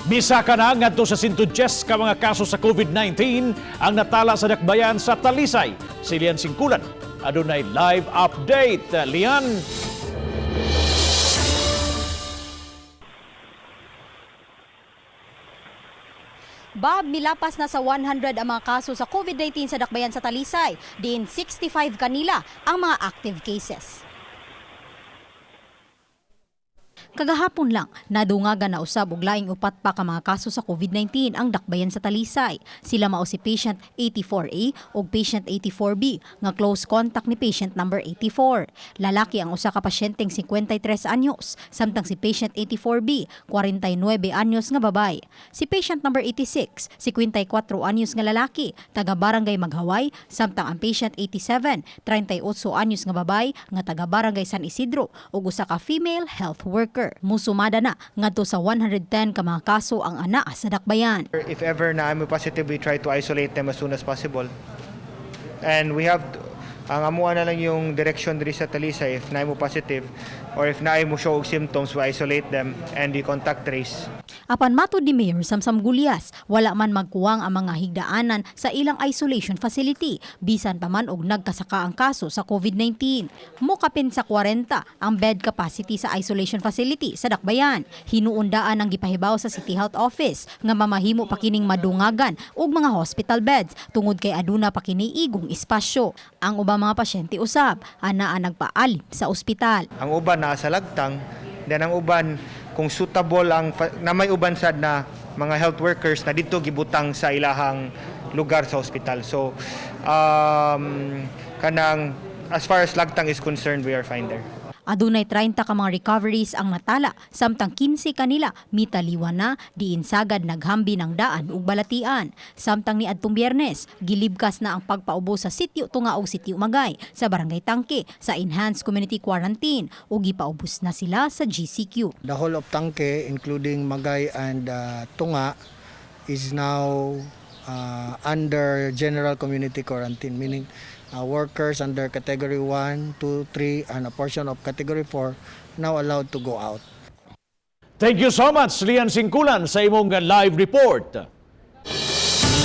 Misaka na ngadto sa 110 ka mga kaso sa COVID-19 ang natala sa dakbayan sa Talisay. Si Lian Singkulan adunay live update. Lian. Bob, milapas na sa 100 ang mga kaso sa COVID-19 sa dakbayan sa Talisay. Diin 65 kanila ang mga active cases. Kagahapon lang, nadungagan na usab og laing upat pa ka mga kaso sa COVID-19 ang dakbayan sa Talisay. Sila mao si patient 84A ug patient 84B nga close contact ni patient number 84. Lalaki ang usa ka pasyenteng 53 anyos, samtang si patient 84B 49 anyos nga babae. Si patient number 86, 54 anyos nga lalaki, taga Barangay Maghaway, samtang ang patient 87, 38 anyos nga babae nga taga Barangay San Isidro ug usa ka female health worker. Musumada na ngadto sa 110 ka mga kaso ang ana sa dakbayan. If ever na I'm positive, we try to isolate them as soon as possible. And we have, ang amuha na lang yung direction diri sa Talisay, if na mo positive or if na mo show og symptoms, we isolate them and we contact trace. Apan matod ni Mayor Samsam Gulyas, wala man magkuwang ang mga higdaanan sa ilang isolation facility bisan pa man og nagkasaka ang kaso sa COVID-19. Mukapin sa 40 ang bed capacity sa isolation facility sa Dakbayan. Hinuundaan ang gipahibaw sa City Health Office nga mamahimo pa kining madungagan og mga hospital beds tungod kay aduna pa kini igong espasyo. Ang ubang mga pasyente usab anaa nagpaalim sa ospital. Ang uban naa sa lagtang, then ang uban kung suitable ang na may uban sad na mga health workers na dito gibutang sa ilahang lugar sa ospital. So kanang as far as lagtang is concerned, we are fine there. Adunay 30 ka mga recoveries ang natala, samtang 15 kanila mitaliwan na diin sagad naghambi ng daan ug balatian. Samtang ni adtong Biyernes, gilibkas na ang pagpaubo sa Sitio Tunga ug Sitio Magay sa Barangay Tangke sa Enhanced Community Quarantine ug gipaubos na sila sa GCQ. The whole of Tangke, including Magay and Tunga, is now under general community quarantine, meaning workers under category 1, 2, 3, and a portion of category 4 now allowed to go out. Thank you so much, Lian Singkulan, sa imong live report.